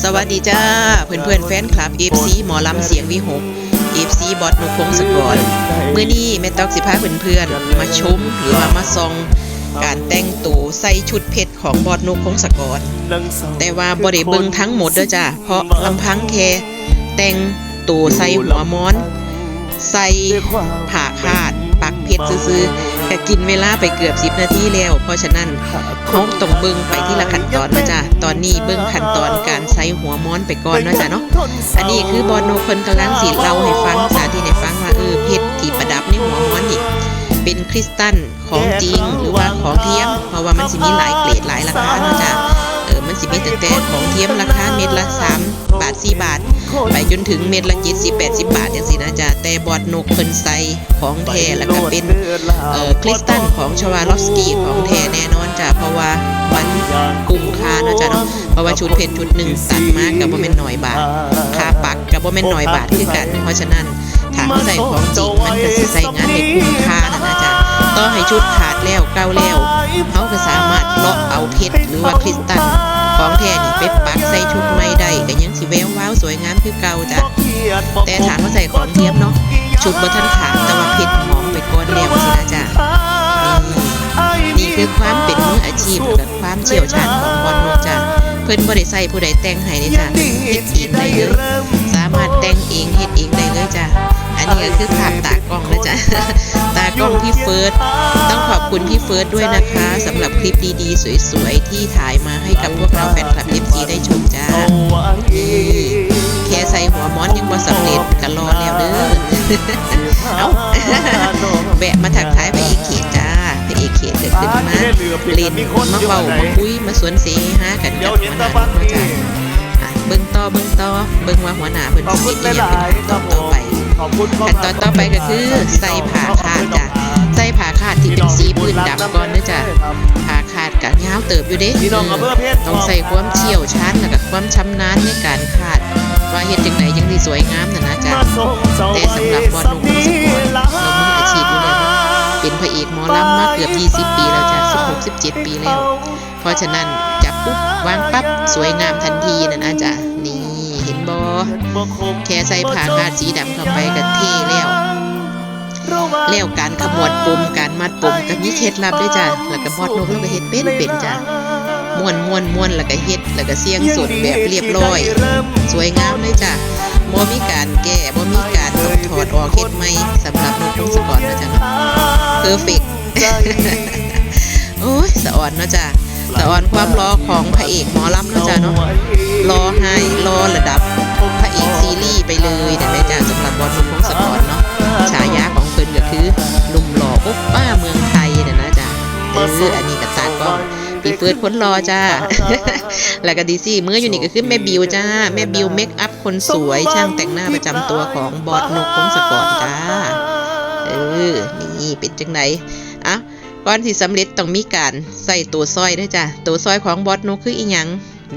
ສະຫວັດດີຈ້າ ເພື່ອນໆ ແຟນຄລັບ ເອັຟຊີ ໝໍລຳສຽງວິຫົກ ເອັຟຊີ ບອດນົກ ພົງສະກອນ. ມື້ນີ້ແມ່ຕອກຊິພາເພື່ອນໆ ມາຊົມ ຫຼືວ່າມາສ່ອງການແຕ່ງໂຕໃສ່ຊຸດເພັດຂອງບອດນົກ ພົງສະກອນ, ແຕ່ວ່າບໍ່ໄດ້ເບິ່ງທັງໝົດເດີຈ້າ ເພາະລຳພັງແຄ່ແຕ່ງໂຕໃສ່ຫົວໝອນ ໃສ່ຜ້າຄາດ ປັກເພັດຊື່ໆ ກະກິນເວລາໄປເກືອບສິບນາທີແລ້ວ. ເພາະສະນັ້ນ ເຮົາຕ້ອງເບິ່ງໄປທີລະຂັ້ນຕອນເນາະຈ້າ. ຕອນນີ້ເບິ່ງຂັ້ນຕອນການໃສ່ຫົວໝອນໄປກ່ອນເນາະຈ້າເນາະ. ອັນນີ້ຄືບອດນົກເພິ່ນກຳລັງຊິເລົ່າໃຫ້ຟັງ ສາທິດໃຫ້ຟັງວ່າ ເອີ ເພັດທີ່ປະດັບໃນຫົວໝອນນີ້ ເປັນຄຣິສຕັນຂອງຈິງ ຫຼືວ່າຂອງທຽມ, ເພາະວ່າມັນຊິມີຫຼາຍເກຣດ ຫຼາຍລາຄາເນາະຈ້າ. ເອີ ມັນຊິມີຕັ້ງແຕ່ຂອງທຽມລາຄາເມັດລະສາມບາດ ສີ່ບາດ ໄປຈົນເຖິງເມັດລະເຈັດສິບ ແປດສິບບາດ ຈັ່ງຊີ້ນະຈ້າ. ແຕ່ບອດນົກເພິ່ນໃສ່ ຂອງແທ້ ແລ້ວກະເປັນ ເອີ ຄຣິສຕັນຂອງ Swarovski ຂອງແທ້ແນ່ນອນຈ້າ ເພາະວ່າມັນຄຸ້ມຄ່າເນາະຈ້າເນາະ. ເພາະວ່າຊຸດເພັດຊຸດໜຶ່ງຕັດມາກະບໍ່ແມ່ນໜ້ອຍບາດ, ຄ່າປັກກະບໍ່ແມ່ນໜ້ອຍບາດຄືກັນ. ເພາະສະນັ້ນ ຖ້າເຮົາໃສ່ຂອງຈິງ ມັນກະຊິໃຊ້ງານໄດ້ຄຸ້ມຄ່ານັ້ນນະຈ້າ. ຕໍ່ໃຫ້ຊຸດຂາດແລ້ວ ເກົ່າແລ້ວ ເຮົາກະສາມາດເລາະເອົາເພັດ ຫຼືວ່າຄຣິສຕັນຂອງແທ້ນີ້ໄປປັກໃສ່ຊຸດໃໝ່ໄດ້ ກະຍັງຊິແວວວາວສວຍງາມຄືເກົ່າຈ້າ. ແຕ່ຖ້າເຮົາໃສ່ຂອງທຽມເນາະ ຊຸດບໍ່ທັນຂາດ ແຕ່ວ່າເພັດໝອງໄປກ່ອນແລ້ວຊີ້ນະຈ້າ. ນີ້ ນີ້ຄືຄວາມເປັນມືອາຊີບ ແລ້ວກະຄວາມຊ່ຽວຊານຂອງບອດນົກຈ້າ. ເພິ່ນບໍ່ໄດ້ໃຊ້ຜູ້ໃດແຕ່ງໃຫ້ເດ້ຈ້າ ເຮັດເອງໄດ້ເລີຍ, ສາມາດແຕ່ງເອງເຮັດເອງໄດ້ເລີຍຈ້າ. ອັນນີ້ກະຄືພາບຕາກ້ອງນະຈ້າ ຕາກ້ອງພີ່ເຟີດ. ຕ້ອງຂອບຄຸນພີ່ເຟີດດ້ວຍນະຄະ ສຳລັບຄລິບດີໆ ສວຍໆ ທີ່ຖ່າຍມາໃຫ້ກັບພວກເຮົາແຟນຄລັບ ເອັຟຊີ ໄດ້ຊົມຈ້າ. ນີ້ ແຄ່ໃສ່ຫົວໝອນຍັງບໍ່ສຳເລັດ ກະຫຼໍ່ແລ້ວເດີ. ເອົ້າ ແວະມາທັກທາຍພະເອກເຂດຈ້າ. ພະເອກເຂດກະຂຶ້ນມາຫຼິ້ນ ມາເວົ້າ ມາຄຸຍ ມາຊວນເສເຮຮາກັນກັບຫົວໜ້ານົກເນາະຈ້າ. ອ່ະ ເບິ່ງຕໍ່ ເບິ່ງຕໍ່ ເບິ່ງວ່າຫົວໜ້າເພິ່ນຊິເຮັດອີ່ຫຍັງເປັນຂັ້ນຕອນຕໍ່ໄປ. ຂັ້ນຕອນຕໍ່ໄປກະຄືໃສ່ຜ້າຄາດຈ້າ. ໃສ່ຜ້າຄາດທີ່ເປັນສີພື້ນດຳກ່ອນເດີຈ້າ. ຜ້າຄາດກະຍາວເຕີບຢູ່ເດ້. ເອີ ຕ້ອງໃຊ້ຄວາມຊ່ຽວຊານ ແລ້ວກະຄວາມຊຳນານໃນການຄາດ ວ່າເຮັດຈັ່ງໃດຈຶ່ງຊິສວຍງາມຫັ້ນນະຈ້າ. ແຕ່ສຳລັບບອດນົກ ພົງສະກອນ ເຮົາມືອາຊີບຢູ່ແລ້ວເນາະ, ເປັນພະເອກໝໍລຳມາເກືອບຊາວປີແລ້ວຈ້າ ສິບຫົກ ສິບເຈັດປີແລ້ວ. ເພາະສະນັ້ນ ຈັບປຸບ ວາງປັບ ສວຍງາມທັນທີນັ້ນອາຈານ. ນີ້ ເຫັນບໍ່? ແຄ່ໃສ່ຜ້າຄາດສີດຳເຂົ້າໄປກະເທ່ແລ້ວ. ແລ້ວການຂະມວດປົມ ການມັດປົມກະມີເຄັດລັບເດ້ອຈ້າ. ແລ້ວກະບອດນົກລາວກະເຮັດເປັນ ເປັນຈ້າ. ມ້ວນໆໆ ແລ້ວກະເຮັດ ແລ້ວກະສ່ຽງສົນແບບລຽບລ້ອຍ ສວຍງາມເລີຍຈ້າ. ບໍ່ມີການແກ້ ບໍ່ມີການຕ້ອງຖອດອອກເຮັດໃໝ່ ສຳລັບນົກ ພົງສະກອນນະຈ້າເນາະ. ເພີເຟັກ. ໂອ້ຍ ສະອອນເນາະຈ້າ ສະອອນຄວາມຫຼໍ່ຂອງພະເອກໝໍລຳເນາະຈ້າເນາະ. ຫຼໍ່ຮ້າຍ ຫຼໍ່ລະດັບພະເອກຊີຣີໄປເລີຍນັ້ນແຫຼະຈ້າ ສຳລັບບອດນົກ ພົງສະກອນເນາະ. ສາຍາຂອງເພິ່ນກະຄື ໜຸ່ມຫຼໍ່ໂອປ້າເມືອງໄທນັ້ນນະຈ້າ. ເອີ ອັນນີ້ກະຕາກ້ອງ ພີ່ເຟີດຄົນຫຼໍ່ຈ້າ. ແລ້ວກະທີ່ຊີ້ມືຢູ່ນີ້ກະຄືແມ່ບິວຈ້າ ແມ່ບິວເມກອັບຄົນສວຍ ຊ່າງແຕ່ງໜ້າປະຈຳຕົວຂອງບອດນົກ ພົງສະກອນຈ້າ. ເອີ ນີ້ເປັນຈັ່ງໃດ? ເອົ້າ ກ່ອນຊິສຳເລັດຕ້ອງມີການໃສ່ໂຕຊ່ອຍເດີຈ້າ. ໂຕຊ່ອຍຂອງບອດນົກຄືອີ່ຫຍັງ?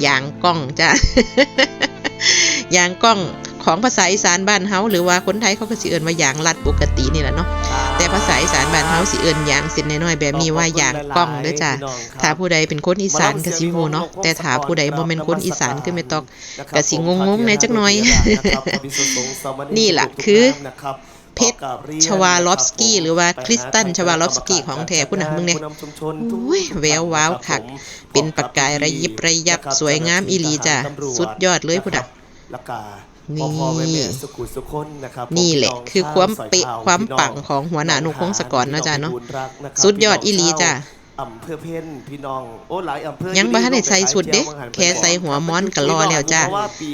ຢາງກ້ອງຈ້າ. ຢາງກ້ອງຂອງພາສາອີສານບ້ານເຮົາ ຫຼືວ່າຄົນໄທເຂົາກະຊິເອີ້ນວ່າຢາງລັດປົກກະຕິນີ້ລະເນາະ. ແຕ່ພາສາອີສານບ້ານເຮົາຊິເອີ້ນຢາງເສັ້ນນ້ອຍໆແບບນີ້ວ່າຢາງກ້ອງເດີຈ້າ. ຖ້າຜູ້ໃດເປັນຄົນອີສານກະຊິຮູ້ເນາະ ແຕ່ຖ້າຜູ້ໃດບໍ່ແມ່ນຄົນອີສານຄືແມ່ຕອກ ກະຊິງົງໆແດ່ຈັກໜ້ອຍ. ນີ້ລະຄື ເພັດ Swarovski ຫຼືວ່າຄຣິສຕັນ Swarovski ຂອງແທ້ພຸ້ນນະ ເບິ່ງແດ່. ໂອ້ຍ ແວວວາວຄັກ ເປັນປະກາຍລະຍິບລະຍັບ ສວຍງາມອີ່ຫຼີຈ້າ ສຸດຍອດເລີຍພຸ້ນນະ. ນີ້ ນີ້ແຫຼະຄືຄວາມເປະຄວາມປັງຂອງຫົວໜ້ານົກ ພົງສະກອນເນາະຈ້າເນາະ. ສຸດຍອດອີ່ຫຼີຈ້າ. ຍັງບໍ່ທັນໄດ້ໃສ່ຊຸດເດ້ ແຄ່ໃສ່ຫົວໝອນກະຫຼໍ່ແລ້ວຈ້າ.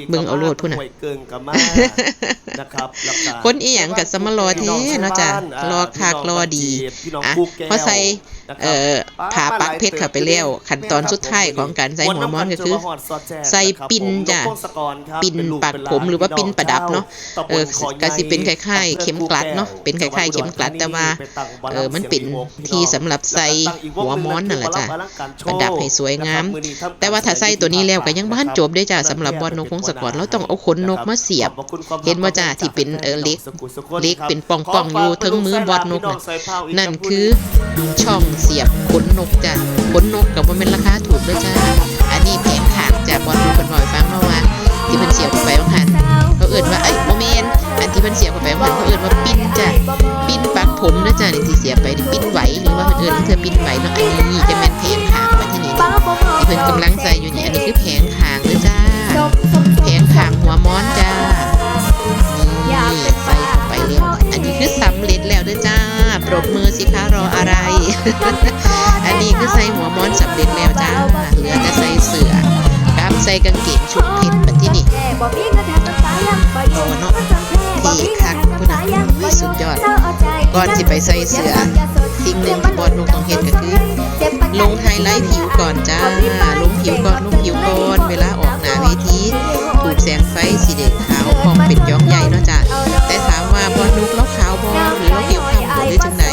ເບິ່ງເອົາໂລດພຸ້ນນະ ຄົນອີ່ຫຍັງກະສະມາຫຼໍ່ແທ້ເນາະຈ້າ ຫຼໍ່ຄັກຫຼໍ່ດີ. ອ່ະ ພໍໃສ່ ເອີ ຜ້າປັກເພັດເຂົ້າໄປແລ້ວ ຂັ້ນຕອນສຸດທ້າຍຂອງການໃສ່ຫົວໝອນກະຄື ໃສ່ປິ່ນຈ້າ ປິ່ນປັກຜົມ ຫຼືວ່າປິ່ນປະດັບເນາະ. ເອີ ກະຊິເປັນຄ້າຍໆເຂັມກລັດເນາະ ເປັນຄ້າຍໆເຂັມກລັດ ແຕ່ວ່າ ເອີ ມັນເປັນທີ່ສຳລັບໃສ່ຫົວໝອນນັ້ນລະຈ້າ ປະດັບໃຫ້ສວຍງາມ. ແຕ່ວ່າຖ້າໃສ່ໂຕນີ້ແລ້ວກະຍັງບໍ່ທັນຈົບເດ້ຈ້າ. ສຳລັບບອດນົກ ພົງສະກອນ ລາວຕ້ອງເອົາຂົນນົກມາສຽບ ເຫັນບໍ່ຈ້າ ທີ່ເປັນ ເອີ ເຫຼັກ ເຫຼັກເປັນປ່ອງໆຢູ່ເທິງມືບອດນົກນະ. ນັ້ນຄືຊ່ອງສຽບຂົນນົກຈ້າ. ຂົນນົກກະບໍ່ແມ່ນລາຄາຖືກເດີຈ້າ. ອັນນີ້ແຜນຂາດຈາກບອດນົກເພິ່ນເວົ້າໃຫ້ຟັງເນາະວ່າ ปรบมือสิคะ รออะไร อันนี้คือใส่หัวม้อนสำเร็จแล้วจ้า เหลือแต่ใส่เสื้อกับใส่กางเกงชุดเพชร บัดทีนี้ โอ้เนาะ เท่คักพุ้นน่ะ อุ้ย สุดยอด ก่อนสิไปใส่เสื้อ สิ่งหนึ่งที่บอสนุกต้องเฮ็ดก็คือ ลงไฮไลท์ผิวก่อนจ้า ลงผิวก่อน ลงผิวก่อน เวลาออกหน้าเวที ถูกแสงไฟสิได้ขาวผ่องเป็นจอมใหญ่เนาะจ้า แต่ถามว่าบอสนุกลาวขาวบ่ หรือลาวผิวคล้ำบ่ หรือจั่งใด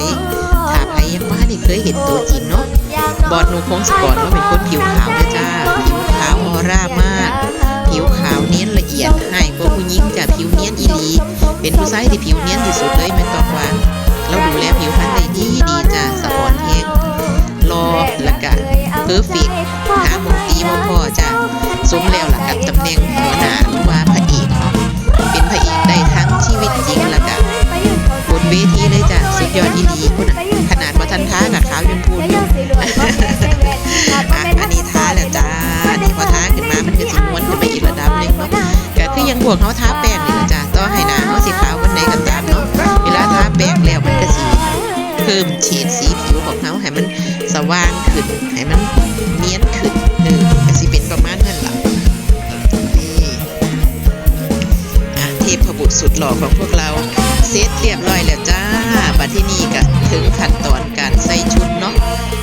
ถ้าไผยังบ่ทันได้เคยเห็นตัวจริงเนาะ บอสนุก พงศกร ลาวเป็นคนผิวขาวเด้อจ้า ผิวขาวออร่ามาก ผิวขาวเนียนละเอียด ฮ้ายกว่าผู้หญิงจ้า ผิวเนียนอีหลี เป็นผู้ชายที่ผิวเนียนที่สุดเลย แม่นต้องว่า ลาวดูแลผิวพรรณได้ดีดีจ้า สะออนแฮง หล่อ แล้วก็เพอร์เฟกต์ หาหม่องติบ่พ้อจ้า สมแล้วล่ะกับตำแหน่งหัวหน้า หรือว่าพระเอกเนาะ เป็นพระเอกได้ทั้งชีวิตจริง แล้วก็บนเวทีเลยจ้า สุดยอดอีหลีพุ้นน่ะ ขนาดบ่ทันทาก็ขาวจนพูนอยู่ อ่ะ อันนี้ทาแล้วจ้า อันนี้พอทาขึ้นมามันก็สิม่วนขึ้นไปอีกระดับหนึ่งเนาะ ก็คือยังพวกเฮาทาแป้งนี่ล่ะจ้า ต่อให้หน้าเฮาสิขาวปานใดก็ตามเนาะ เวลาทาแป้งแล้วมันก็สิเพิ่มเฉดสีผิวของเฮาให้มันสว่างขึ้น ให้มันเนียนขึ้น เออ ก็สิเป็นประมาณนั้นล่ะ นี่ อ่ะ เทพบุตรสุดหล่อของพวกเรา เสร็จเรียบร้อยแล้วจ้า บัดทีนี้ก็ถึงขั้นตอนการใส่ชุดเนาะ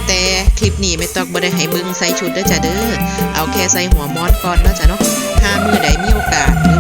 แต่คลิปนี้แม่ต๊อกบ่ได้ให้เบิ่งใส่ชุดเด้อจ้าเด้อ เอาแค่ใส่หัวม้อนก่อนเนาะจ้าเนาะ ถ้ามื้อใดมีโอกาส หรือ